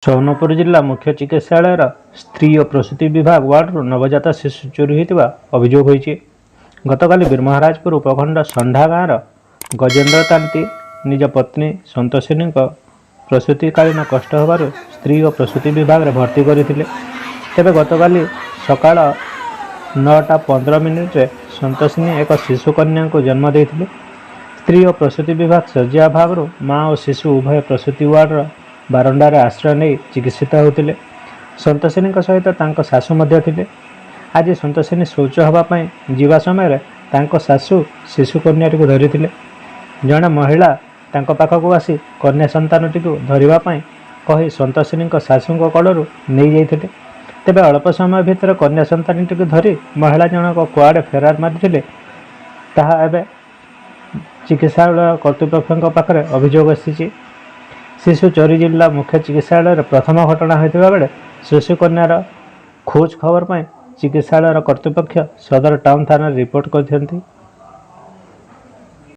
ସୋନପୁର ଜିଲ୍ଲା ମୁଖ୍ୟ ଚିକିତ୍ସାଳୟର ସ୍ତ୍ରୀ ଓ ପ୍ରସୂତି ବିଭାଗ ୱାର୍ଡରୁ ନବଜାତ ଶିଶୁ ଚୋରି ହୋଇଥିବା ଅଭିଯୋଗ ହୋଇଛି। ଗତକାଲି ବୀରମହାରାଜପୁର ଉପଖଣ୍ଡ ଷଣ୍ଢା ଗାଁର ଗଜେନ୍ଦ୍ର ତାନ୍ତି ନିଜ ପତ୍ନୀ ସନ୍ତୋଷିନୀଙ୍କ ପ୍ରସୂତିକାଳୀନ କଷ୍ଟ ହେବାରୁ ସ୍ତ୍ରୀ ଓ ପ୍ରସୂତି ବିଭାଗରେ ଭର୍ତ୍ତି କରିଥିଲେ। ତେବେ ଗତକାଲି ସକାଳ 9ଟା 15 ମିନିଟ୍ରେ ସନ୍ତୋଷିନୀ ଏକ ଶିଶୁ କନ୍ୟାଙ୍କୁ ଜନ୍ମ ଦେଇଥିଲେ। ସ୍ତ୍ରୀ ଓ ପ୍ରସୂତି ବିଭାଗ ଶଯ୍ୟା ଅଭାବରୁ ମା ଓ ଶିଶୁ ଉଭୟ ପ୍ରସୂତି ୱାର୍ଡର ବାରଣ୍ଡାରେ ଆଶ୍ରୟ ନେଇ ଚିକିତ୍ସିତ ହେଉଥିଲେ। ସନ୍ତୋଷିନୀଙ୍କ ସହିତ ତାଙ୍କ ଶାଶୁ ମଧ୍ୟ ଥିଲେ। ଆଜି ସନ୍ତୋଷିନୀ ଶୌଚ ହେବା ପାଇଁ ଯିବା ସମୟରେ ତାଙ୍କ ଶାଶୁ ଶିଶୁ କନ୍ୟାଟିକୁ ଧରିଥିଲେ। ଜଣେ ମହିଳା ତାଙ୍କ ପାଖକୁ ଆସି କନ୍ୟା ସନ୍ତାନଟିକୁ ଧରିବା ପାଇଁ କହି ସନ୍ତୋଷିନୀଙ୍କ ଶାଶୁଙ୍କ କୋଳରୁ ନେଇଯାଇଥିଲେ। ତେବେ ଅଳ୍ପ ସମୟ ଭିତରେ କନ୍ୟା ସନ୍ତାନଟିକୁ ଧରି ମହିଳା ଜଣକ କୁଆଡ଼େ ଫେରାର ମାରିଥିଲେ, ତାହା ଏବେ ଚିକିତ୍ସାଳୟ କର୍ତ୍ତୃପକ୍ଷଙ୍କ ପାଖରେ ଅଭିଯୋଗ ଆସିଛି। ଶିଶୁ ଚୋରି ଜିଲ୍ଲା ମୁଖ୍ୟ ଚିକିତ୍ସାଳୟରେ ପ୍ରଥମ ଘଟଣା ହୋଇଥିବା ବେଳେ ଶିଶୁ କନ୍ୟାର ଖୋଜ ଖବର ପାଇଁ ଚିକିତ୍ସାଳୟର କର୍ତ୍ତୃପକ୍ଷ ସଦର ଟାଉନ୍ ଥାନାରେ ରିପୋର୍ଟ କରିଛନ୍ତି।